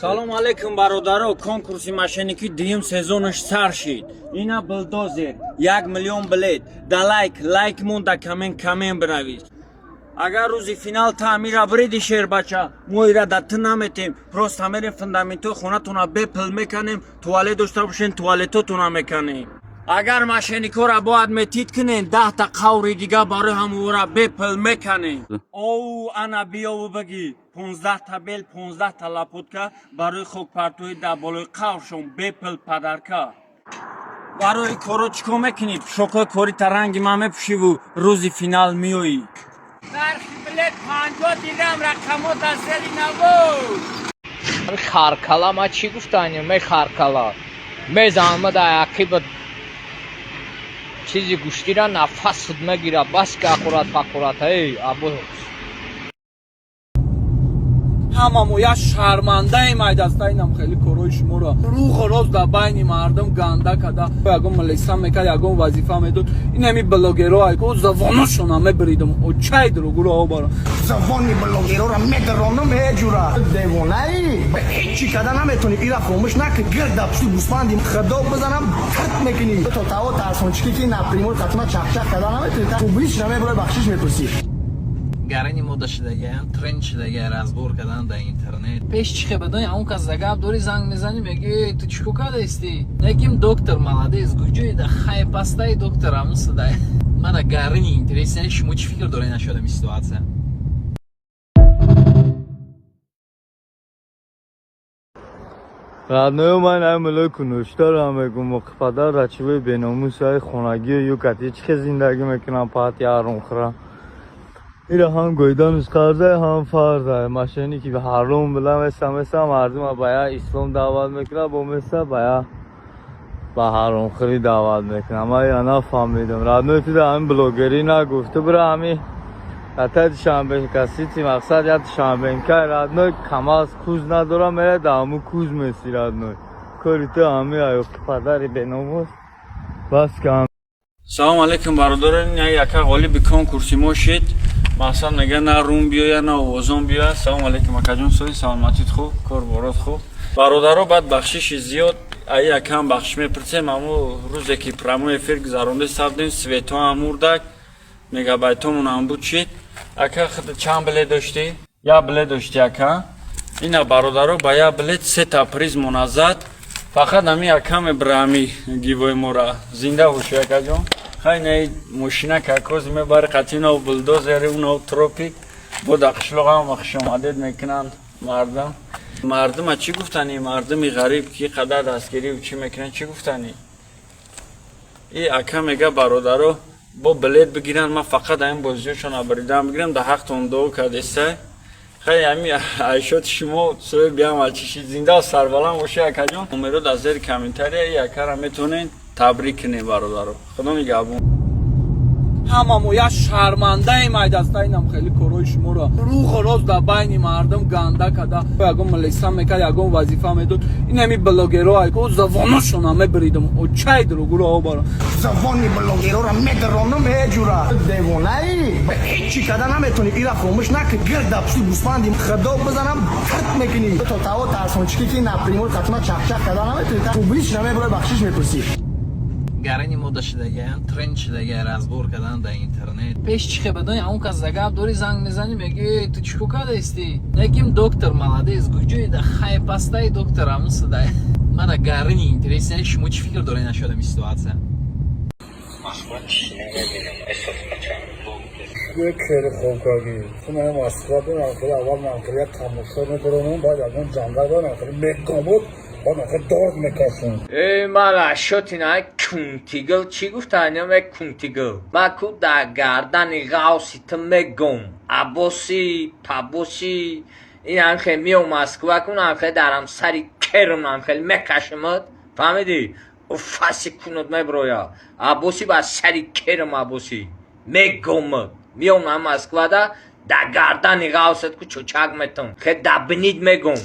Салом алейкум, бародаро! Конкурси мошенникӣ дуюм сезонаш сар шид. Ина булдозер, 1 миллион билет. Да лайк лайк мон, да коммент коммент бинавис. Агар рӯзи финал таъмира бириди, шербача, мо ира да ту наметем, просто мерем, фундаментҳои хонатона бепул меканем. Туалет дошта бошен, туалетотона меканем. Агар мошенникҳоро бояд метид кунем, 10-та қаври дига барои ҳамвора бепул меканем. Оу, ана биёву бигӣ, 15-та бел, 15-та лопатка барои хокпартоӣ дар болои қавршон бепул подарка. Барои коро чӣ кор мекунӣ? Пӯшокҳои корита ранги ман мепӯшиву рӯзи финал меоӣ. Нархи билет 50 дирам, рақамҳо дар зери навор. Харкала, ма чӣ гуфтанем? Ме харкала мезанам да ақиба, чизи гӯштира нафасат мегира. Бас ки аккурат паккурат, эй або. Ҳамамо як шармандаем ай дастаинам. Хеле корҳои шуморо рӯғу рост дар байни мардум ганда када. Ягон милиса мекард, ягон вазифа медод. Инами блогеро ай ко завоношона мебиридам. Очай дуругуро обара. Забони блогерора медаронам, ҳеҷура девонаи, ҳечи када наметонӣ. Ира хомӯш накӣ, гирда пушти гӯспанди худо бизанам, тирт мекунӣ. То таво тарсончикӣ ки напрямую қатима чахчах када наметонӣ, публично меброи, бахшиш мепурсӣ. Гарани мода шидагаям, тренд шидагай, разбор кардан дар интернет. Пеш чӣ хебадони, он кас да гап дори, занг мезанӣ, мегӯ: «Эй, ту чӣ кор кардаисти?» Неким доктор молодец, гуҷои да хайпастаи доктор амусада. Мана гарани интересно, шумо чӣ фикр доред насчёт ами ситуация? Родной, ман ай мулои кунуштарам, мегум, падар рачивои беномусаи хонагию юкати чӣ хел зиндагӣ мекунам, пати ҳаромхӯра. Ира ҳам гойданус қарзай, ҳам фарзай. Мошенники ҳаром била меса меса мардума ба я ислом даъват мекунад, бо меса ба я ба ҳаромхӯрӣ даъват мекунад. Ман ира нафаҳмидам. Родной, ту да ҳамин блогерӣ нагуфт. Ту бира ҳами ата Душанбе касити, мақсад я Душанбенкай, родной, КамАЗ куз надорам, мера да ҳаму куз меси, родной. Кори ту ҳами аёқи падари беномус. Бас кам. Салом алейкум, бародарон! Яка ғолиби конкурси мо шид. Мақсад мега, на рум биёя, на овозон биёя. Салом алейкум, акаҷон, сои саломатит хуб, кор борот хуб. Бародаро, баъд бахшиши зиёд, ай якам бахшиш мепурсем. Аммо рӯзе ки прямой эфир гузаронда сабдем, светҳо ҳам мурдак, мегабайтомон ҳам буд шид. Ака, худ чанд билет доштӣ? Як билет доштӣ, ака. Ина, бародаро, ба як билет сета приз моназад. Фақат ҳами яка мебира ҳами гивои мора. Зинда бошӣ, акаҷон. Хай, наи мошина какози мебари қатино, булдозери уно тропик бо да қишлоқ ҳама хушомадед мекунанд мардум. Мардума чӣ гуфтанӣ? Мардуми ғариб ки қадар дастгирӣ чӣ мекунанд, чӣ гуфтанӣ? И ака мега, бародаро бо билет бигиранд, ман фақат ҳамин бозиёшон абридам бигирам. Да ҳақтон дуо кардеста. Хай, ҳами айшоти шумо соҳиб биам чишид. Зинда сарбаланд бошӣ, акаҷон. Номеро дар зери комментария, и акара метавонед табрик кунед, бародаро. Худо нигаҳбон. Ҳамамо як шармандаем ай дастаинам. Хеле корҳои шуморо рӯғу рост дар байни мардум ганда када. Ягон милиса мекард, ягон вазифа медод. Инами блогеро ай ко завоношона мебиридам. Очай дуругуро обара. Забони блогерора медаронам, ҳеҷура девонаи, ҳечи када наметонӣ. Ира хомӯш накӣ, гирда пушти гӯспанди худо бизанам, тирт мекунӣ. То таво тарсончикӣ ки напрямую қатима чахчах када наметонӣ, публично меброи, бахшиш мепурсӣ. Гарани мода шидагаям, тренд шидагай, разбор кардан дар интернет. Пеш чӣ хебадони, он кас да гап дори, занг мезанӣ, мегӯ: «Эй, ту чӣ кор кардаисти?» Неким доктор молодец, гуҷои да хайпастаи доктор амусада. Мана гарани интересно, шумо чӣ фикр доред насчёт ами ситуация? Москва чӣ намебинам, эҳсос бачам. Хеле хоб кардӣ. Ту ман Москва дорам, хеле аввал ман хеле як тамошо медоронам, баъд ягон ҷангал дорам, хеле мегом буд, баъд ман хеле дорд мекашам. Эй, мана шотина кунтигил чӣ гуфтанем? Э, кунтигил, ма ку дар гардани ғавси ту мегум, абоси пабоси. Ин ҳамхе миём Москва кун, ҳамхе дарам сари керм, ҳамхе мекашимад, фаҳмидӣ? Фаси кунут меброя, абоси, ба сари керм, абоси мегумад. Миём ҳам Москвада, дар гардани ғавсат ку чучак метум, хе дабнид мегум.